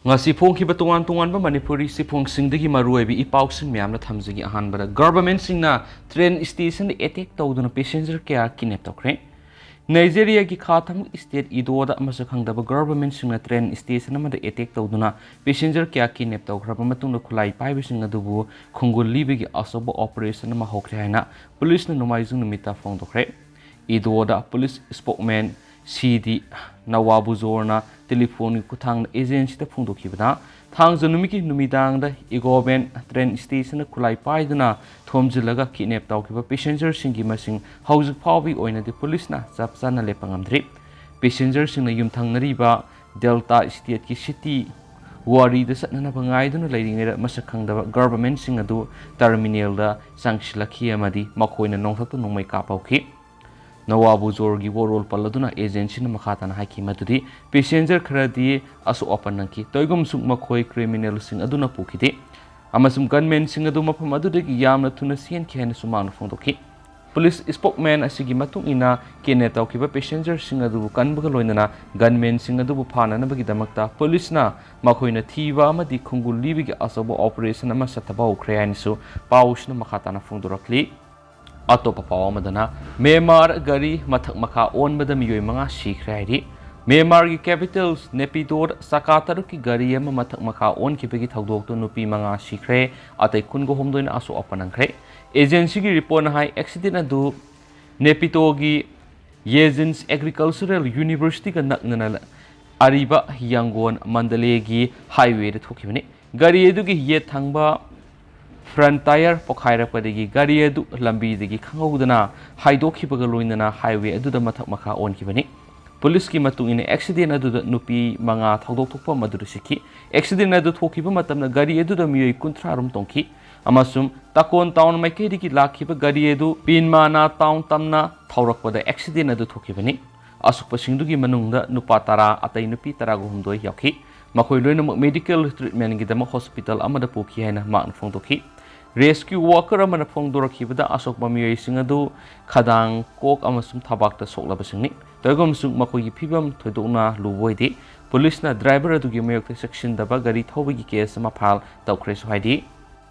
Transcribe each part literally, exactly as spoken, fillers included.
ꯉꯁꯤ ꯐꯣꯡꯈꯤꯕ ꯇꯣꯉꯥꯟ ꯇꯣꯉꯥꯟꯕ ꯃꯅꯤꯄꯨꯔꯤ ꯆꯦꯐꯣꯡꯁꯤꯡꯗꯒꯤ ꯃꯔꯨꯑꯣꯏꯕ ꯏ ꯄꯥꯎꯁꯤꯡ ꯃꯌꯥꯝꯅ ꯊꯝꯖꯒꯦ꯫ ꯑꯍꯥꯟꯕꯗ, ꯒꯚꯔꯟꯃꯦꯟꯠꯁꯤꯡꯅ ꯇ꯭ꯔꯦꯟ ꯁ꯭ꯇꯦꯁꯟꯗ ꯑꯦꯇꯦꯛ ꯇꯧꯗꯨꯅ ꯄꯦꯁꯦꯟꯖꯔ ꯀꯌꯥ ꯀꯤꯗꯅꯦꯞ ꯇꯧꯈ꯭ꯔꯦ꯫ ꯅꯥꯏꯖꯦꯔꯤꯌꯥꯒꯤ ꯈꯥ ꯊꯪꯕ ꯁ꯭ꯇꯦꯠ ꯏꯗꯣꯗ ꯃꯁꯛ ꯈꯪꯗꯕ ꯒꯚꯔꯟꯃꯦꯟꯠꯁꯤꯡꯅ ꯇ꯭ꯔꯦꯟ ꯁ꯭ꯇꯦꯁꯟ ꯑꯃꯗ ꯑꯦꯇꯦꯛ ꯇꯧꯗꯨꯅ ꯄꯦꯁꯦꯟꯖꯔ ꯀꯌꯥ ꯀꯤꯗꯅꯦꯞ ꯇꯧꯈ꯭ꯔꯕ ꯃꯇꯨꯡꯗ ꯈꯨꯠꯂꯥꯏ ꯄꯥꯏꯕꯁꯤꯡ ꯑꯗꯨꯕꯨ ꯈꯣꯡꯒꯨꯜ ꯂꯤꯕꯒꯤ ꯑꯆꯧꯕ ꯑꯣꯄꯔꯦꯁꯟ ꯑꯃ ꯍꯧꯈ꯭ꯔꯦ ꯍꯥꯏꯅ ꯄꯨꯂꯤꯁꯅ ꯅꯣꯡꯃꯥꯏꯖꯤꯡ ꯅꯨꯃꯤꯠꯇ ꯐꯣꯡꯗꯣꯛꯈ꯭ꯔꯦ꯫ ꯏꯗꯣꯗ ꯄꯨꯂꯤꯁ ꯁ꯭ꯄꯣꯛꯃꯦꯟ ꯁꯤ ꯗꯤ ꯅꯋꯥꯕꯨꯖꯣꯔꯅ ꯇꯦꯂꯤꯐꯣꯟꯒꯤ ꯈꯨꯠꯊꯥꯡꯗ ꯑꯦꯖꯦꯟꯁꯤꯗ ꯐꯣꯡꯗꯣꯛꯈꯤꯕꯗ, ꯊꯥꯡꯖ ꯅꯨꯃꯤꯠꯀꯤ ꯅꯨꯃꯤꯗꯥꯡꯗ ꯏꯒꯣꯕꯦꯟ ꯇ꯭ꯔꯦꯟ ꯁ꯭ꯇꯦꯁꯟꯗ ꯈꯨꯠꯂꯥꯏ ꯄꯥꯏꯗꯨꯅ ꯊꯣꯝꯖꯤꯜꯂꯒ ꯀꯤꯗꯅꯦꯞ ꯇꯧꯈꯤꯕ ꯄꯦꯁꯦꯟꯖꯔꯁꯤꯡꯒꯤ ꯃꯁꯤꯡ ꯍꯧꯖꯤꯛ ꯐꯥꯎꯕꯒꯤ ꯑꯣꯏꯅꯗꯤ ꯄꯨꯂꯤꯁꯅ ꯆꯞ ꯆꯥꯅ ꯂꯦꯞꯄ ꯉꯝꯗ꯭ꯔꯤ꯫ ꯄꯦꯁꯦꯟꯖꯔꯁꯤꯡꯅ ꯌꯨꯝꯊꯪꯅꯔꯤꯕ ꯗꯦꯜꯇꯥ ꯁ꯭ꯇꯦꯠꯀꯤ ꯁꯤꯇꯤ ꯋꯥꯔꯤꯗ ꯆꯠꯅꯅꯕ ꯉꯥꯏꯗꯨꯅ ꯂꯩꯔꯤꯉꯩꯗ, ꯃꯁꯛ ꯈꯪꯗꯕ ꯒꯚꯔꯟꯃꯦꯟꯠꯁꯤꯡ ꯑꯗꯨ ꯇꯔꯃꯤꯅꯦꯜꯗ ꯆꯪꯁꯤꯜꯂꯛꯈꯤ ꯑꯃꯗꯤ ꯃꯈꯣꯏꯅ ꯅꯣꯡꯊꯛꯇ ꯅꯣꯡꯃꯩ ꯀꯥꯞꯍꯧꯈꯤ꯫ ꯅꯋꯥꯕꯨꯖꯣꯔꯒꯤ ꯋꯥꯔꯣꯜ ꯄꯜꯂꯗꯨꯅ ꯑꯦꯖꯦꯟꯁꯤꯅ ꯃꯈꯥ ꯇꯥꯅ ꯍꯥꯏꯈꯤ ꯃꯗꯨꯗꯤ ꯄꯦꯁꯦꯟꯖꯔ ꯈꯔꯗꯤ ꯑꯁꯣꯛ ꯑꯄꯟ ꯅꯪꯈꯤ꯫ ꯇꯧꯏꯒꯨꯝꯁꯨꯡ ꯃꯈꯣꯏ ꯀ꯭ꯔꯤꯃꯤꯅꯦꯜꯁꯤꯡ ꯑꯗꯨꯅ ꯄꯨꯈꯤꯗꯦ ꯑꯃꯁꯨꯡ ꯒꯟꯃꯦꯟꯁꯤꯡ ꯑꯗꯨ ꯃꯐꯝ ꯑꯗꯨꯗꯒꯤ ꯌꯥꯝꯅ ꯊꯨꯅ ꯆꯦꯟꯈꯤ ꯍꯥꯏꯅꯁꯨ ꯃꯍꯥꯛꯅ ꯐꯣꯡꯗꯣꯛꯈꯤ꯫ ꯄꯨꯂꯤꯁ ꯁ꯭ꯄꯣꯛꯃꯦꯟ ꯑꯁꯤꯒꯤ ꯃꯇꯨꯡ ꯏꯟꯅ, ꯀꯤꯗꯅꯦꯞ ꯇꯧꯈꯤꯕ ꯄꯦꯁꯦꯟꯖꯔꯁꯤꯡ ꯑꯗꯨꯕꯨ ꯀꯟꯕꯒ ꯂꯣꯏꯅꯅ ꯒꯟꯃꯦꯟꯁꯤꯡ ꯑꯗꯨꯕꯨ ꯐꯥꯅꯅꯕꯒꯤꯗꯃꯛꯇ ꯄꯨꯂꯤꯁꯅ ꯃꯈꯣꯏꯅ ꯊꯤꯕ ꯑꯃꯗꯤ ꯈꯣꯡꯒꯨꯜ ꯂꯤꯕꯒꯤ ꯑꯆꯧꯕ ꯑꯣꯄꯔꯦꯁꯟ ꯑꯃ ꯆꯠꯊꯕ ꯍꯧꯈ꯭ꯔꯦ ꯍꯥꯏꯅꯁꯨ ꯄꯥꯎꯁꯤꯅ ꯃꯈꯥ ꯇꯥꯅ ꯐꯣꯡꯗꯣꯔꯛꯂꯤ꯫ ꯑꯇꯣꯞꯄ ꯄꯥꯎ ꯑꯃꯗꯅ, ꯃ꯭ꯌꯥꯟꯃꯥꯔ ꯒꯥꯔꯤ ꯃꯊꯛ ꯃꯈꯥ ꯑꯣꯟꯕꯗ ꯃꯤꯑꯣꯏ ꯃꯉꯥ ꯁꯤꯈ꯭ꯔꯦ ꯍꯥꯏꯔꯤ꯫ ꯃ꯭ꯌꯥꯟꯃꯥꯔꯒꯤ ꯀꯦꯄꯤꯇꯦꯜ ꯅꯦꯄꯤꯗꯣꯗ ꯆꯀꯥ ꯇꯔꯨꯛꯀꯤ ꯒꯥꯔꯤ ꯑꯃ ꯃꯊꯛ ꯃꯈꯥ ꯑꯣꯟꯈꯤꯕꯒꯤ ꯊꯧꯗꯣꯛꯇꯨ ꯅꯨꯄꯤ ꯃꯉꯥ ꯁꯤꯈ꯭ꯔꯦ, ꯑꯇꯩ ꯀꯨꯟꯒ ꯍꯨꯝꯗꯣꯏꯅ ꯑꯁꯣꯛ ꯑꯄꯟ ꯅꯪꯈ꯭ꯔꯦ꯫ ꯑꯦꯖꯦꯟꯁꯤꯒꯤ ꯔꯤꯄꯣꯔꯠꯅ ꯍꯥꯏ, ꯑꯦꯛꯁꯤꯗꯦꯟ ꯑꯗꯨ ꯅꯦꯄꯤꯇꯣꯒꯤ ꯌꯦꯖꯤꯟꯁ ꯑꯦꯒ꯭ꯔꯤꯀꯜꯆꯔꯦꯜ ꯌꯨꯅꯤꯚꯔꯁꯤꯇꯤꯒ ꯅꯛꯅꯅ ꯑꯔꯤꯕ ꯌꯥꯡꯒꯣꯟ ꯃꯟꯗꯂꯦꯒꯤ ꯍꯥꯏꯋꯦꯗ ꯊꯣꯛꯈꯤꯕꯅꯤ꯫ ꯒꯥꯔꯤ ꯑꯗꯨꯒꯤ ꯌꯦꯠ ꯊꯪꯕ ꯐ꯭ꯔꯟꯠ ꯇꯥꯌꯔ ꯄꯣꯈꯥꯏꯔꯛꯄꯗꯒꯤ ꯒꯥꯔꯤ ꯑꯗꯨ ꯂꯝꯕꯤꯗꯒꯤ ꯈꯪꯍꯧꯗꯅ ꯍꯥꯏꯗꯣꯛꯈꯤꯕꯒ ꯂꯣꯏꯅꯅ ꯍꯥꯏꯋꯦ ꯑꯗꯨꯗ ꯃꯊꯛ ꯃꯈꯥ ꯑꯣꯟꯈꯤꯕꯅꯤ꯫ ꯄꯨꯂꯤꯁꯀꯤ ꯃꯇꯨꯡ ꯏꯟꯅ, ꯑꯦꯛꯁꯤꯗꯦꯟ ꯑꯗꯨꯗ ꯅꯨꯄꯤ ꯃꯉꯥ ꯊꯧꯗꯣꯛ ꯊꯣꯛꯄ ꯃꯗꯨꯗ ꯁꯤꯈꯤ꯫ ꯑꯦꯛꯁꯤꯗꯦꯟ ꯑꯗꯨ ꯊꯣꯛꯈꯤꯕ ꯃꯇꯝꯗ ꯒꯥꯔꯤ ꯑꯗꯨꯗ ꯃꯤꯑꯣꯏ ꯀꯨꯟꯊ꯭ꯔꯥ ꯔꯣꯝ ꯇꯣꯡꯈꯤ ꯑꯃꯁꯨꯡ ꯇꯀꯣꯟ ꯇꯥꯎꯟ ꯃꯥꯏꯀꯩꯗꯒꯤ ꯂꯥꯛꯈꯤꯕ ꯒꯥꯔꯤ ꯑꯗꯨ ꯄꯤꯟꯃꯥꯅꯥ ꯇꯥꯎꯟ ꯇꯝꯅ ꯊꯧꯔꯛꯄꯗ ꯑꯦꯛꯁꯤꯗꯦꯟ ꯑꯗꯨ ꯊꯣꯛꯈꯤꯕꯅꯤ꯫ ꯑꯁꯣꯛꯄꯁꯤꯡꯗꯨꯒꯤ ꯃꯅꯨꯡꯗ ꯅꯨꯄꯥ ꯇꯔꯥ, ꯑꯇꯩ ꯅꯨꯄꯤ ꯇꯔꯥꯒ ꯍꯨꯝꯗꯣꯏ ꯌꯥꯎꯈꯤ꯫ ꯃꯈꯣꯏ ꯂꯣꯏꯅꯃꯛ ꯃꯦꯗꯤꯀꯦꯜ ꯇ꯭ꯔꯤꯠꯃꯦꯟꯒꯤꯗꯃꯛ ꯍꯣꯁꯄꯤꯇꯥꯜ ꯑꯃꯗ ꯄꯨꯈꯤ ꯍꯥꯏꯅ ꯃꯍꯥꯛꯅ ꯐꯣꯡꯗꯣꯛꯈꯤ꯫ ꯔꯦꯁꯀ꯭ꯌꯨ ꯋꯥꯀꯔ ꯑꯃꯅ ꯐꯣꯡꯗꯣꯔꯛꯈꯤꯕꯗ, ꯑꯁꯣꯛꯄ ꯃꯤꯑꯣꯏꯁꯤꯡ ꯑꯗꯨ ꯈꯗꯥꯡ, ꯀꯣꯛ ꯑꯃꯁꯨꯡ ꯊꯕꯥꯛꯇ ꯁꯣꯛꯂꯕꯁꯤꯡꯅꯤ꯫ ꯇꯧꯏꯒꯨꯝꯁꯨꯡ ꯃꯈꯣꯏꯒꯤ ꯐꯤꯕꯝ ꯊꯣꯏꯗꯣꯛꯅ ꯂꯨꯕ ꯑꯣꯏꯗꯦ꯫ ꯄꯨꯂꯤꯁꯅ ꯗ꯭ꯔꯥꯏꯚꯔ ꯑꯗꯨꯒꯤ ꯃꯥꯌꯣꯛꯇ ꯆꯦꯛꯁꯤꯟꯗꯕ ꯒꯥꯔꯤ ꯊꯧꯕꯒꯤ ꯀꯦꯁ ꯑꯃ ꯐꯥꯏꯜ ꯇꯧꯈ꯭ꯔꯦꯁꯨ ꯍꯥꯏꯔꯤ꯫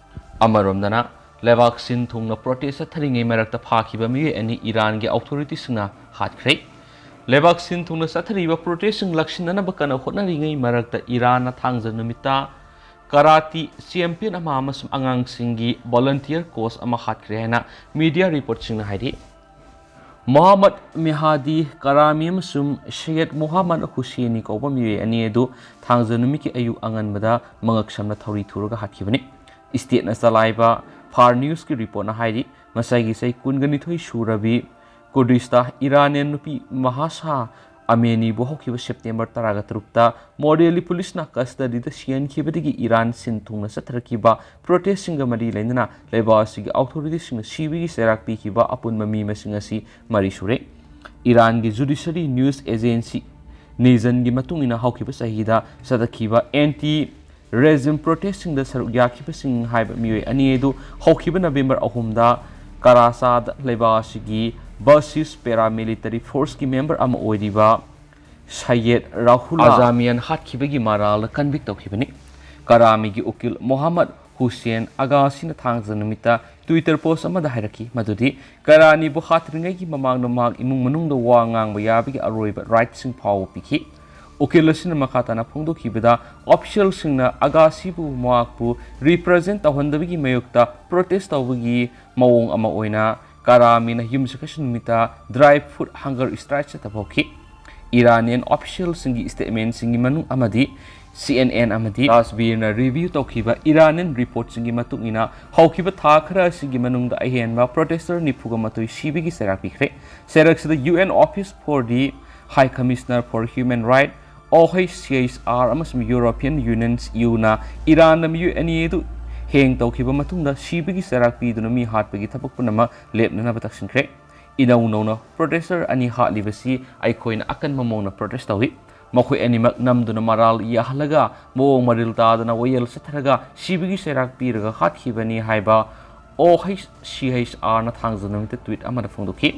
ꯑꯃꯔꯣꯝꯗꯅ, ꯂꯩꯕꯥꯛ ꯁꯤꯟ ꯊꯨꯡꯅ ꯄ꯭ꯔꯣꯇꯦꯁ ꯆꯠꯊꯔꯤꯉꯩ ꯃꯔꯛꯇ ꯐꯥꯈꯤꯕ ꯃꯤꯑꯣꯏ ꯑꯅꯤ ꯏꯔꯥꯟꯒꯤ ꯑꯣꯊꯣꯔꯤꯇꯤꯁꯤꯡꯅ ꯍꯥꯠꯈ꯭ꯔꯦ꯫ ꯂꯩꯕꯥꯛ ꯁꯤꯟ ꯊꯨꯡꯅ ꯆꯠꯊꯔꯤꯕ ꯄ꯭ꯔꯣꯇꯦꯁꯁꯤꯡ ꯂꯥꯛꯁꯤꯟꯅꯅꯕ ꯀꯟꯅ ꯍꯣꯠꯅꯔꯤꯉꯩ ꯃꯔꯛꯇ ꯏꯔꯥꯟꯅ ꯊꯥꯡꯖ ꯅꯨꯃꯤꯠꯇ ꯀꯔꯥꯇꯤ ꯆꯦꯝꯄꯤꯌꯟ ꯑꯃ ꯑꯃꯁꯨꯡ ꯑꯉꯥꯡꯁꯤꯡꯒꯤ ꯚꯣꯂꯨꯟꯇꯤꯌꯔ ꯀꯣꯆ ꯑꯃ ꯍꯥꯠꯈ꯭ꯔꯦ ꯍꯥꯏꯅ ꯃꯤꯗꯤꯌꯥ ꯔꯤꯄꯣꯔꯠꯁꯤꯡꯅ ꯍꯥꯏꯔꯤ꯫ ꯃꯣꯍꯥꯃꯗ ꯃꯦꯍꯥꯗꯤ ꯀꯔꯥꯃꯤ ꯑꯃꯁꯨꯡ ꯁꯩꯌꯗ ꯃꯣꯍꯥꯃꯗ ꯍꯨꯁꯦꯅꯤ ꯀꯧꯕ ꯃꯤꯑꯣꯏ ꯑꯅꯤ ꯑꯗꯨ ꯊꯥꯡꯖ ꯅꯨꯃꯤꯠꯀꯤ ꯑꯌꯨꯛ ꯑꯉꯟꯕꯗ ꯃꯉꯛ ꯁꯝꯅ ꯊꯧꯔꯤ ꯊꯨꯔꯒ ꯍꯥꯠꯈꯤꯕꯅꯤ꯫ ꯁ꯭ꯇꯦꯠꯅ ꯆꯂꯥꯏꯕ ꯐꯥꯔ ꯅ꯭ꯌꯨꯁꯀꯤ ꯔꯤꯄꯣꯔꯠꯅ ꯍꯥꯏꯔꯤ, ꯃꯁꯥꯒꯤ ꯆꯍꯤ ꯀꯨꯟꯒ ꯅꯤꯊꯣꯏ ꯁꯨꯔꯕꯤ ꯀꯨꯔꯗꯤꯁꯇꯥ ꯏꯔꯥꯅꯤꯌꯟ ꯅꯨꯄꯤ ꯃꯍꯥꯁꯥ ꯑꯃꯦꯅꯤꯕꯨ ꯍꯧꯈꯤꯕ ꯁꯦꯞꯇꯦꯝꯕꯔ ꯇꯔꯥꯒ ꯇꯔꯨꯛꯇ ꯃꯣꯔꯦꯂꯤ ꯄꯨꯂꯤꯁꯅ ꯀꯁꯇꯗꯤꯗ ꯁꯤꯍꯟꯈꯤꯕꯗꯒꯤ ꯏꯔꯥꯟ ꯁꯤꯟ ꯊꯨꯡꯅ ꯆꯠꯊꯔꯛꯈꯤꯕ ꯄ꯭ꯔꯣꯇꯦꯁꯁꯤꯡꯒ ꯃꯔꯤ ꯂꯩꯅꯅ ꯂꯩꯕꯥꯛ ꯑꯁꯤꯒꯤ ꯑꯣꯊꯣꯔꯤꯇꯤꯁꯤꯡꯅ ꯁꯤꯕꯒꯤ ꯆꯩꯔꯥꯛ ꯄꯤꯈꯤꯕ ꯑꯄꯨꯟꯕ ꯃꯤ ꯃꯁꯤꯡ ꯑꯁꯤ ꯃꯔꯤ ꯁꯨꯔꯦ꯫ ꯏꯔꯥꯟꯒꯤ ꯖꯨꯗꯤꯁꯔꯤ ꯅ꯭ꯌꯨꯁ ꯑꯦꯖꯦꯟꯁꯤ ꯅꯤꯖꯟꯒꯤ ꯃꯇꯨꯡ ꯏꯟꯅ ꯍꯧꯈꯤꯕ ꯆꯍꯤꯗ ꯆꯠꯊꯈꯤꯕ ꯑꯦꯟꯇꯤ ꯔꯦꯖꯤꯝ ꯄ꯭ꯔꯣꯇꯦꯁꯁꯤꯡꯗ ꯁꯔꯨꯛ ꯌꯥꯈꯤꯕꯁꯤꯡ ꯍꯥꯏꯕ ꯃꯤꯑꯣꯏ ꯑꯅꯤ ꯑꯗꯨ ꯍꯧꯈꯤꯕ ꯅꯕꯦꯝꯕꯔ ꯑꯍꯨꯝꯗ ꯀꯔꯥꯆꯥꯗ ꯂꯩꯕꯥꯛ ꯑꯁꯤꯒꯤ ꯕꯁꯤꯁ ꯄꯦꯔꯥꯃꯤꯂꯤꯇꯔꯤ ꯐꯣꯔꯁꯀꯤ ꯃꯦꯝꯕꯔ ꯑꯃ ꯑꯣꯏꯔꯤꯕ ꯁꯩꯌꯦꯗ ꯔꯥꯍꯨꯜ ꯑꯖꯥꯃꯤꯌꯥꯟ ꯍꯥꯠꯈꯤꯕꯒꯤ ꯃꯔꯥꯜꯗ ꯀꯟꯚꯤꯛ ꯇꯧꯈꯤꯕꯅꯤ꯫ ꯀꯔꯥꯃꯤꯒꯤ ꯎꯀꯤꯜ ꯃꯣꯍꯥꯃꯗ ꯍꯨꯁꯦꯟ ꯑꯒꯥꯁꯤꯅ ꯊꯥꯡꯖ ꯅꯨꯃꯤꯠꯇ ꯇ꯭ꯋꯤꯇꯔ ꯄꯣꯁ ꯑꯃꯗ ꯍꯥꯏꯔꯛꯈꯤ ꯃꯗꯨꯗꯤ ꯀꯔꯥꯅꯤꯕꯨ ꯍꯥꯠꯇ꯭ꯔꯤꯉꯩꯒꯤ ꯃꯃꯥꯡꯗ ꯃꯍꯥꯛ ꯏꯃꯨꯡ ꯃꯅꯨꯡꯗ ꯋꯥ ꯉꯥꯡꯕ ꯌꯥꯕꯒꯤ ꯑꯔꯣꯏꯕ ꯔꯥꯏꯠꯁꯤꯡ ꯐꯥꯎꯕ ꯄꯤꯈꯤ꯫ ꯎꯀꯤꯜ ꯑꯁꯤꯅ ꯃꯈꯥ ꯇꯥꯅ ꯐꯣꯡꯗꯣꯛꯈꯤꯕꯗ, ꯑꯣꯐꯤꯁꯤꯌꯦꯜꯁꯤꯡꯅ ꯑꯒꯥꯁꯤꯕꯨ ꯃꯍꯥꯛꯄꯨ ꯔꯤꯄ꯭ꯔꯖꯦꯟ ꯇꯧꯍꯟꯗꯕꯒꯤ ꯃꯥꯌꯣꯛꯇ ꯄ꯭ꯔꯣꯇꯦꯁ ꯇꯧꯕꯒꯤ ꯃꯑꯣꯡ ꯑꯃ ꯑꯣꯏꯅ ꯀꯔꯥꯃꯤꯅ ꯌꯨꯝꯁꯀꯩꯁ ꯅꯨꯃꯤꯠꯇ ꯗ꯭ꯔꯥꯏ ꯐ꯭ꯔꯨꯠ ꯍꯪꯒꯔ ꯁ꯭ꯇ꯭ꯔꯥꯏꯛ ꯆꯠꯊꯕ ꯍꯧꯈꯤ꯫ ꯏꯔꯥꯅꯤꯌꯟ ꯑꯣꯐꯤꯁꯤꯌꯦꯜꯁꯤꯡꯒꯤ ꯁ꯭ꯇꯦꯠꯃꯦꯟꯁꯤꯡꯒꯤ ꯃꯅꯨꯡ ꯑꯃꯗꯤ ꯁꯤ ꯑꯦꯟ ꯑꯦꯟ ꯑꯃꯗꯤ ꯇꯥꯖꯕꯤꯔꯅ ꯔꯤꯚ꯭ꯌꯨ ꯇꯧꯈꯤꯕ ꯏꯔꯥꯅꯤꯌꯟ ꯔꯤꯄꯣꯔꯠꯁꯤꯡꯒꯤ ꯃꯇꯨꯡ ꯏꯟꯅ, ꯍꯧꯈꯤꯕ ꯊꯥ ꯈꯔ ꯑꯁꯤꯒꯤ ꯃꯅꯨꯡꯗ ꯑꯍꯦꯟꯕ ꯄ꯭ꯔꯣꯇꯦꯁꯇꯔ ꯅꯤꯐꯨꯒ ꯃꯥꯊꯣꯏ ꯁꯤꯕꯒꯤ ꯆꯩꯔꯥꯛ ꯄꯤꯈ꯭ꯔꯦ꯫ ꯆꯩꯔꯥꯛꯁꯤꯗ U N office for the high commissioner for human rights, O H C H R ꯑꯃꯁꯨꯡ ꯌꯨꯔꯣꯄꯤꯌꯟ ꯌꯨꯅꯤꯌꯟ ꯌꯨꯅ ꯏꯔꯥꯟꯅ ꯃꯤꯑꯣꯏ ꯑꯅꯤ ꯑꯗꯨ ꯍꯦꯡ ꯇꯧꯈꯤꯕ ꯃꯇꯨꯡꯗ ꯁꯤꯕꯒꯤ ꯆꯩꯔꯥꯛ ꯄꯤꯗꯨꯅ ꯃꯤ ꯍꯥꯠꯄꯒꯤ ꯊꯕꯛ ꯄꯨꯝꯅꯃꯛ ꯂꯦꯞꯅꯅꯕ ꯇꯛꯁꯤꯟꯈ꯭ꯔꯦ꯫ ꯏꯅꯧ ꯅꯧꯅ ꯄ꯭ꯔꯣꯇꯦꯁꯇꯔ ꯑꯅꯤ ꯍꯥꯠꯂꯤꯕꯁꯤ ꯑꯩꯈꯣꯏꯅ ꯑꯀꯟꯕ ꯃꯑꯣꯡꯗ ꯄ꯭ꯔꯣꯇꯦꯁ ꯇꯧꯏ꯫ ꯃꯈꯣꯏ ꯑꯅꯤꯃꯛ ꯅꯝꯗꯨꯅ ꯃꯔꯥꯜ ꯌꯥꯍꯜꯂꯒ ꯃꯑꯣꯡ ꯃꯔꯤꯜ ꯇꯥꯗꯅ ꯋꯥꯌꯦꯜ ꯆꯠꯊꯔꯒ ꯁꯤꯕꯒꯤ ꯆꯩꯔꯥꯛ ꯄꯤꯔꯒ ꯍꯥꯠꯈꯤꯕꯅꯤ ꯍꯥꯏꯕ ꯑꯣ ꯑꯩꯆ ꯁꯤ ꯑꯩꯆ ꯑꯥꯔꯅ ꯊꯥꯡꯖ ꯅꯨꯃꯤꯠꯇ ꯇ꯭ꯋꯤꯠ ꯑꯃꯗ ꯐꯣꯡꯗꯣꯛꯈꯤ꯫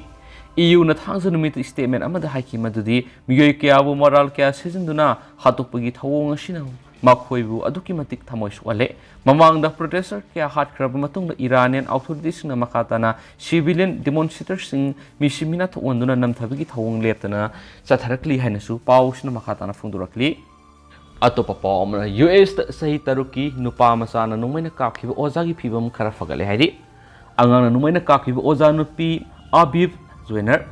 ꯏꯌꯨꯅ ꯊꯥꯡꯖ ꯅꯨꯃꯤꯠꯇ statement ꯑꯃꯗ ꯍꯥꯏꯈꯤ ꯃꯗꯨꯗꯤ ꯃꯤꯑꯣꯏ ꯀꯌꯥꯕꯨ ꯃꯔꯥꯜ ꯀꯌꯥ ꯁꯤꯖꯤꯟꯗꯨꯅ ꯍꯥꯠꯇꯣꯛꯄꯒꯤ ꯊꯧꯑꯣꯡ ꯑꯁꯤꯅ ꯃꯈꯣꯏꯕꯨ ꯑꯗꯨꯛꯀꯤ ꯃꯇꯤꯛ ꯊꯃꯣꯏ ꯁꯣꯛꯍꯜꯂꯦ꯫ ꯃꯃꯥꯡꯗ protester ꯀꯌꯥ ꯍꯥꯠꯈ꯭ꯔꯕ ꯃꯇꯨꯡꯗ Iranian authorityꯁꯤꯡꯅ ꯃꯈꯥ ꯇꯥꯅ civilian demonstratorꯁꯤꯡ ꯃꯤꯁꯤ ꯃꯤꯅꯥ ꯊꯣꯛꯍꯟꯗꯨꯅ ꯅꯝꯊꯕꯒꯤ ꯊꯧꯑꯣꯡ ꯂꯦꯞꯇꯅ ꯆꯠꯊꯔꯛꯂꯤ ꯍꯥꯏꯅꯁꯨ ꯄꯥꯎꯁꯤꯅ ꯃꯈꯥ ꯇꯥꯅ ꯐꯣꯡꯗꯣꯔꯛꯂꯤ꯫ ꯑꯇꯣꯞꯄ ꯄꯥꯎ ꯑꯃꯅ, ꯌꯨ ꯑꯦꯁꯇ ꯆꯍꯤ ꯇꯔꯨꯛꯀꯤ ꯅꯨꯄꯥ ꯃꯆꯥꯅ ꯅꯣꯡꯃꯩꯅ ꯀꯥꯞꯈꯤꯕ ꯑꯣꯖꯥꯒꯤ ꯐꯤꯕꯝ ꯈꯔ ꯐꯒꯠꯂꯦ ꯍꯥꯏꯔꯤ꯫ ꯑꯉꯥꯡꯅ ꯅꯣꯡꯃꯩꯅ ꯀꯥꯞꯈꯤꯕ ꯑꯣꯖꯥ ꯅꯨꯄꯤ ꯑꯕꯤꯕ ꯖ꯭ꯋꯦꯅꯔ,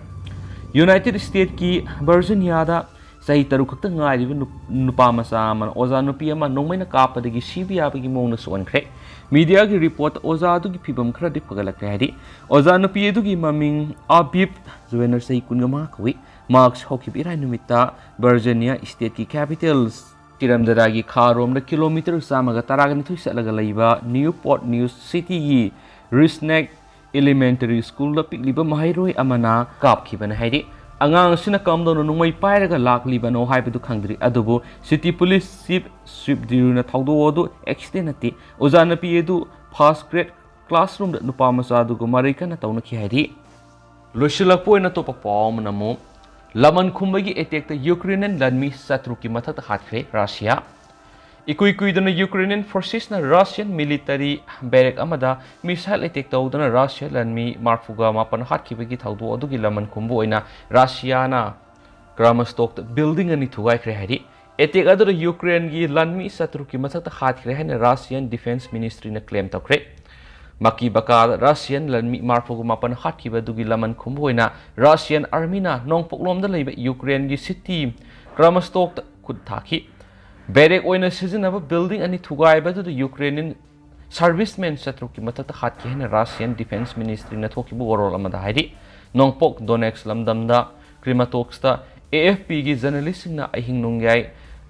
ꯌꯨꯅꯥꯏꯇꯦꯗ ꯁ꯭ꯇꯦꯠꯀꯤ ꯚꯔꯖꯤꯅꯤꯌꯥꯗ ꯆꯍꯤ ꯇꯔꯨꯛ ꯈꯛꯇ ꯉꯥꯏꯔꯤꯕ ꯅꯨꯞ-, ꯅꯨꯄꯥ ꯃꯆꯥ ꯑꯃꯅ ꯑꯣꯖꯥ ꯅꯨꯄꯤ ꯑꯃ ꯅꯣꯡꯃꯩꯅ ꯀꯥꯞꯄꯗꯒꯤ ꯁꯤꯕ ꯌꯥꯕꯒꯤ ꯃꯑꯣꯡꯗ ꯁꯣꯛꯍꯟꯈ꯭ꯔꯦ꯫ ꯃꯤꯗꯤꯌꯥꯒꯤ ꯔꯤꯄꯣꯔꯠꯇ ꯑꯣꯖꯥ ꯑꯗꯨꯒꯤ ꯐꯤꯕꯝ ꯈꯔꯗꯤ ꯐꯒꯠꯂꯛꯈ꯭ꯔꯦ ꯍꯥꯏꯔꯤ꯫ ꯑꯣꯖꯥ ꯅꯨꯄꯤ ꯑꯗꯨꯒꯤ ꯃꯃꯤꯡ ꯑꯕꯤꯕ ꯖ꯭ꯋꯦꯅꯔ, ꯆꯍꯤ ꯀꯨꯟꯃꯉꯥ ꯀꯧꯏ꯫ ꯃꯍꯥꯛꯁꯨ ꯍꯧꯈꯤꯕ ꯏꯔꯥꯏ ꯅꯨꯃꯤꯠꯇ ꯚꯔꯖꯤꯅꯤꯌꯥ ꯁ꯭ꯇꯦꯠꯀꯤ ꯀꯦꯄꯤꯇꯦꯜ ꯇꯤꯔꯝꯗꯔꯥꯒꯤ ꯈꯥꯔꯣꯝꯗ ꯀꯤꯂꯣꯃꯤꯇꯔ ꯆꯥꯝꯃꯒ ꯇꯔꯥꯒ ꯅꯤꯊꯣꯏ ꯆꯠꯂꯒ ꯂꯩꯕ ꯅ꯭ꯌꯨ ꯄꯣꯔꯠ ꯅ꯭ꯌꯨ ꯁꯤꯇꯤꯒꯤ ꯔꯤꯁꯅꯦꯛ ꯏꯂꯤꯃꯦꯟꯇꯔꯤ ꯁ꯭ꯀꯨꯜꯗ ꯄꯤꯛꯂꯤꯕ ꯃꯍꯩꯔꯣꯏ ꯑꯃꯅ ꯀꯥꯞꯈꯤꯕꯅꯤ ꯍꯥꯏꯔꯤ꯫ ꯑꯉꯥꯡ ꯑꯁꯤꯅ ꯀꯝꯗꯧꯅ ꯅꯣꯡꯃꯩ ꯄꯥꯏꯔꯒ ꯂꯥꯛꯂꯤꯕꯅꯣ ꯍꯥꯏꯕꯗꯨ ꯈꯪꯗ꯭ꯔꯤ, ꯑꯗꯨꯕꯨ ꯁꯤꯇꯤ ꯄꯨꯂꯤꯁ ꯆꯤꯐ ꯁ꯭ꯋꯤꯞ ꯗꯤꯔꯨꯅ ꯊꯧꯗꯣꯛ ꯑꯗꯨ ꯑꯦꯛꯁꯤꯗꯦꯟ ꯅꯠꯇꯦ, ꯑꯣꯖꯥ ꯅꯨꯄꯤ ꯑꯗꯨ ꯐꯥꯔꯁ ꯒ꯭ꯔꯦꯗ ꯀ꯭ꯂꯥꯁꯔꯨꯝꯗ ꯅꯨꯄꯥ ꯃꯆꯥ ꯑꯗꯨꯒ ꯃꯔꯩ ꯀꯟꯅ ꯇꯧꯅꯈꯤ ꯍꯥꯏꯔꯤ꯫ ꯂꯣꯏꯁꯤꯜꯂꯛꯄ ꯑꯣꯏꯅ ꯑꯇꯣꯞꯄ ꯄꯥꯎ ꯑꯃꯅ ꯑꯃꯨꯛ, ꯂꯃꯟ ꯈꯨꯝꯕꯒꯤ ꯑꯦꯇꯦꯛꯇ ꯌꯨꯀ꯭ꯔꯦꯅꯤꯌꯟ ꯂꯥꯟꯃꯤ ꯆꯥꯇ꯭ꯔꯨꯛꯀꯤ ꯃꯊꯛꯇ ꯍꯥꯠꯈ꯭ꯔꯦ ꯔꯥꯁꯤꯌꯥ꯫ ꯏꯀꯨꯏ ꯀꯨꯏꯗꯅ ꯌꯨꯀ꯭ꯔꯦꯅꯤꯌꯟ ꯐꯣꯔꯁꯦꯁꯅ ꯔꯥꯁꯤꯌꯟ ꯃꯤꯂꯤꯇꯔꯤ ꯕꯦꯔꯦꯛ ꯑꯃꯗ ꯃꯤꯁꯥꯏꯜ ꯑꯦꯇꯦꯛ ꯇꯧꯗꯨꯅ ꯔꯥꯁꯤꯌꯥ ꯂꯥꯟꯃꯤ ꯃꯔꯐꯨꯒ ꯃꯥꯄꯟ ꯍꯥꯠꯈꯤꯕꯒꯤ ꯊꯧꯗꯣꯛ ꯑꯗꯨꯒꯤ ꯂꯃꯟ ꯈꯨꯝꯕ ꯑꯣꯏꯅ ꯔꯥꯁꯤꯌꯥꯅ ꯀ꯭ꯔꯥꯃꯁꯇꯣꯛꯇ ꯕꯤꯜꯗꯤꯡ ꯑꯅꯤ ꯊꯨꯒꯥꯏꯈ꯭ꯔꯦ ꯍꯥꯏꯔꯤ꯫ ꯑꯦꯇꯦꯛ ꯑꯗꯨꯗ ꯌꯨꯀ꯭ꯔꯦꯟꯒꯤ ꯂꯥꯟꯃꯤ ꯆꯥꯇ꯭ꯔꯨꯛꯀꯤ ꯃꯊꯛꯇ ꯍꯥꯠꯈ꯭ꯔꯦ ꯍꯥꯏꯅ ꯔꯥꯁꯤꯌꯟ ꯗꯤꯐꯦꯟꯁ ꯃꯤꯅꯤꯁꯇ꯭ꯔꯤꯅ ꯀ꯭ꯂꯦꯝ ꯇꯧꯈ꯭ꯔꯦ꯫ ꯃꯀꯤ ꯕꯀꯥꯗ ꯔꯥꯁꯤꯌꯟ ꯂꯥꯟꯃꯤ ꯃꯔꯐꯨꯒ ꯃꯥꯄꯟ ꯍꯥꯠꯈꯤꯕ ꯑꯗꯨꯒꯤ ꯂꯃꯟ ꯈꯨꯝꯕ ꯑꯣꯏꯅ ꯔꯥꯁꯤꯌꯟ ꯑꯥꯔꯃꯤꯅ ꯅꯣꯡꯄꯣꯛꯂꯣꯝꯗ ꯂꯩꯕ ꯌꯨꯀ꯭ꯔꯦꯟꯒꯤ ꯁꯤꯇꯤ ꯀ꯭ꯔꯥꯃꯁꯇꯣꯛꯇ ꯈꯨꯠ ꯊꯥꯈꯤ꯫ ꯕꯦꯔꯦꯛ ꯑꯣꯏꯅ ꯁꯤꯖꯤꯟꯅꯕ ꯕꯤꯜꯗꯤꯡ ꯑꯅꯤ ꯊꯨꯒꯥꯏꯕ ꯑꯗꯨꯗ ꯌꯨꯀ꯭ꯔꯦꯅꯤꯌꯟ ꯁꯥꯔꯚꯤꯁꯃꯦꯟ ꯆꯥꯇ꯭ꯔꯨꯛꯀꯤ ꯃꯊꯛꯇ ꯍꯥꯠꯈꯤ ꯍꯥꯏꯅ ꯔꯥꯁꯤꯌꯟ ꯗꯤꯐꯦꯟꯁ ꯃꯤꯅꯤꯁꯇ꯭ꯔꯤꯅ ꯊꯣꯛꯈꯤꯕ ꯋꯥꯔꯣꯜ ꯑꯃꯗ ꯍꯥꯏꯔꯤ꯫ ꯅꯣꯡꯄꯣꯛ ꯗꯣꯅꯦꯠꯁ ꯂꯝꯗꯝꯗ ꯀ꯭ꯔꯤꯃꯥꯇꯣꯛꯁꯇ ꯑꯦ ꯑꯦꯐ ꯄꯤꯒꯤ ꯖꯔꯅꯦꯂꯤꯁꯁꯤꯡꯅ ꯑꯍꯤꯡ ꯅꯣꯡꯌꯥꯏ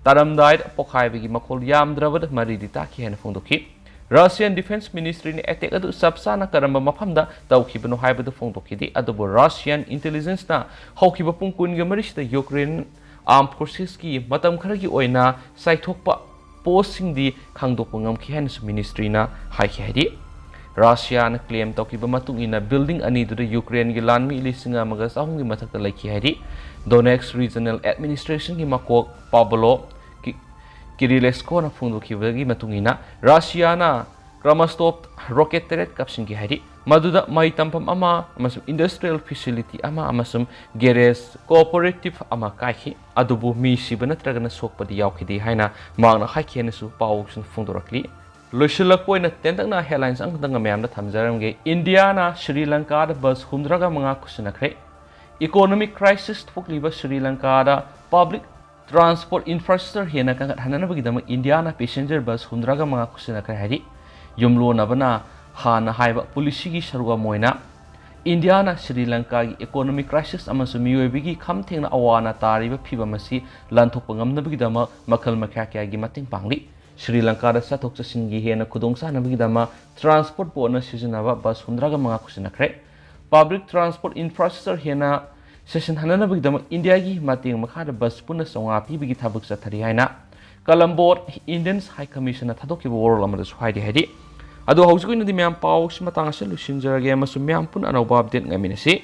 ꯇꯥꯔꯝꯗꯥꯏꯗ ꯄꯣꯈꯥꯏꯕꯒꯤ ꯃꯈꯣꯜ ꯌꯥꯝꯗ꯭ꯔꯕꯗ ꯃꯔꯤꯗꯤ ꯇꯥꯈꯤ ꯍꯥꯏꯅ ꯐꯣꯡꯗꯣꯛꯈꯤ꯫ ꯔꯥꯁꯤꯌꯟ ꯗꯤꯐꯦꯟꯁ ꯃꯤꯅꯤꯁꯇ꯭ꯔꯤꯅ ꯑꯦꯇꯦꯛ ꯑꯗꯨ ꯆꯞ ꯆꯥꯅ ꯀꯔꯝꯕ ꯃꯐꯝꯗ ꯇꯧꯈꯤꯕꯅꯣ ꯍꯥꯏꯕꯗꯨ ꯐꯣꯡꯗꯣꯛꯈꯤꯗꯦ, ꯑꯗꯨꯕꯨ ꯔꯥꯁꯤꯌꯟ ꯏꯟꯇꯦꯂꯤꯖꯦꯟꯁꯅ ꯍꯧꯈꯤꯕ ꯄꯨꯡ ꯀꯨꯟꯒ ꯃꯔꯤꯁꯤꯗ ꯌꯨꯀ꯭ꯔꯦꯟ ꯑꯥꯔꯝ ꯐꯣꯔꯁꯦꯁꯀꯤ ꯃꯇꯝ ꯈꯔꯒꯤ ꯑꯣꯏꯅ ꯆꯥꯏꯊꯣꯛꯄ ꯄꯣꯁꯁꯤꯡꯗꯤ ꯈꯪꯗꯣꯛꯄ ꯉꯝꯈꯤ ꯍꯥꯏꯅꯁꯨ ꯃꯤꯅꯤꯁꯇ꯭ꯔꯤꯅ ꯍꯥꯏꯈꯤ ꯍꯥꯏꯔꯤ꯫ ꯔꯁꯤꯌꯥꯅ claim ꯇꯧꯈꯤꯕ ꯃꯇꯨꯡ ꯏꯟꯅ building ꯑꯅꯤꯗꯨꯗ ꯌꯨꯀ꯭ꯔꯦꯟꯒꯤ ꯂꯥꯟꯃꯤ ꯂꯤꯁꯤꯡ ꯑꯃꯒ ꯆꯍꯨꯝꯒꯤ ꯃꯊꯛꯇ ꯂꯩꯈꯤ ꯍꯥꯏꯔꯤ꯫ Donetsk Regional Administrationꯒꯤ ꯃꯀꯣꯛ ꯄꯥꯕꯂꯣ ꯀꯤ-, ꯀꯤꯔꯤꯂꯦꯁꯀꯣꯅ ꯐꯣꯡꯗꯣꯛꯈꯤꯕꯒꯤ ꯃꯇꯨꯡ ꯏꯟꯅ ꯔꯁꯤꯌꯥꯅ Kramatorsk rocket ꯇꯔꯦꯠ ꯀꯥꯞꯁꯤꯟꯈꯤ ꯍꯥꯏꯔꯤ꯫ ꯃꯗꯨꯗ ꯃꯩ ꯇꯝꯐꯝ ꯑꯃ ꯑꯃꯁꯨꯡ industrial facility ꯑꯃ ꯑꯃꯁꯨꯡ garage cooperative ꯑꯃ ꯀꯥꯏꯈꯤ꯫ ꯑꯗꯨꯕꯨ ꯃꯤ ꯁꯤꯕ ꯅꯠꯇ꯭ꯔꯒꯅ ꯁꯣꯛꯄꯗꯤ ꯌꯥꯎꯈꯤꯗꯦ ꯍꯥꯏꯅ ꯃꯍꯥꯛꯅ ꯍꯥꯏꯈꯤ ꯍꯥꯏꯅꯁꯨ ꯄꯥꯎꯁꯤꯡ ꯐꯣꯡꯗꯣꯔꯛꯂꯤ꯫ ꯂꯣꯏꯁꯤꯜꯂꯛꯄ ꯑꯣꯏꯅ ꯇꯦꯟꯇꯛꯅ headlines ꯑꯃꯈꯛꯇꯪꯒ ꯃꯌꯥꯝꯗ ꯊꯝꯖꯔꯝꯒꯦ꯫ ꯏꯟꯗꯤꯌꯥꯅ ꯁ꯭ꯔꯤ ꯂꯪꯀꯥꯗ ꯕꯁ ꯍꯨꯝꯗ꯭ꯔꯥꯒ ꯃꯉꯥ ꯈꯨꯠꯁꯤꯟꯅꯈ꯭ꯔꯦ꯫ Economic crisis ꯊꯣꯛꯂꯤꯕ ꯁ꯭ꯔꯤ ꯂꯪꯀꯥꯗ public transport infrastructure ꯍꯦꯟꯅ ꯀꯟꯈꯠꯍꯟꯅꯕꯒꯤꯗꯃꯛ ꯏꯟꯗꯤꯌꯥꯅ passenger ꯕꯁ ꯍꯨꯝꯗ꯭ꯔꯥꯒ ꯃꯉꯥ ꯈꯨꯠꯁꯤꯟꯅꯈ꯭ꯔꯦ ꯍꯥꯏꯔꯤ꯫ ꯌꯨꯝꯂꯣꯟꯅꯕꯅ ꯍꯥꯟꯅ ꯍꯥꯏꯕ policyꯒꯤ ꯁꯔꯨꯛ ꯑꯃ ꯑꯣꯏꯅ ꯏꯟꯗꯤꯌꯥꯅ ꯁ꯭ꯔꯤ ꯂꯪꯀꯥꯒꯤ economic crisis ꯑꯃꯁꯨꯡ ꯃꯤꯑꯣꯏꯕꯒꯤ ꯈꯝ ꯊꯦꯡꯅ ꯑꯋꯥ ꯑꯅꯥ ꯇꯥꯔꯤꯕ ꯐꯤꯚꯝ ꯑꯁꯤ ꯂꯥꯟꯊꯣꯛꯄ ꯉꯝꯅꯕꯒꯤꯗꯃꯛ ꯃꯈꯜ ꯃꯈꯥ ꯀꯌꯥꯒꯤ ꯃꯇꯦꯡ ꯄꯥꯡꯂꯤ꯫ ꯁ꯭ꯔꯤ ꯂꯪꯀꯥꯗ ꯆꯠꯊꯣꯛ ꯆꯠꯁꯤꯟꯒꯤ ꯍꯦꯟꯅ ꯈꯨꯗꯣꯡꯆꯥꯅꯕꯒꯤꯗꯃꯛ transport boardꯅ ꯁꯤꯖꯤꯟꯅꯕ ꯕꯁ ꯍꯨꯝꯗ꯭ꯔꯥꯒ ꯃꯉꯥ ꯈꯨꯠꯁꯤꯟꯅꯈ꯭ꯔꯦ꯫ Public transport infrastructure ꯍꯦꯟꯅ ꯆꯦꯠꯁꯤꯟꯍꯟꯅꯕꯒꯤꯗꯃꯛ ꯏꯟꯗꯤꯌꯥꯒꯤ ꯃꯇꯦꯡ ꯃꯈꯥꯗ ꯕꯁ ꯄꯨꯟꯅ ꯆꯥꯝꯃꯉꯥ ꯄꯤꯕꯒꯤ ꯊꯕꯛ ꯆꯠꯊꯔꯤ ꯍꯥꯏꯅ Colombo Indians High Commissionꯅ ꯊꯥꯗꯣꯛꯈꯤꯕ ꯋꯥꯔꯣꯜ ꯑꯃꯗꯁꯨ ꯍꯥꯏꯔꯤ ꯍꯥꯏꯔꯤ꯫ ꯑꯗꯣ ꯍꯧꯖꯤꯛ ꯑꯣꯏꯅꯗꯤ ꯃꯌꯥꯝ ꯄꯥꯎꯁꯤ ꯃꯇꯥꯡ ꯑꯁꯤꯗ ꯂꯣꯏꯁꯤꯟꯖꯔꯒꯦ ꯑꯃꯁꯨꯡ ꯃꯌꯥꯝ ꯄꯨꯟꯅ ꯑꯅꯧꯕ update ꯉꯥꯏꯃꯤꯟꯅꯁꯤ꯫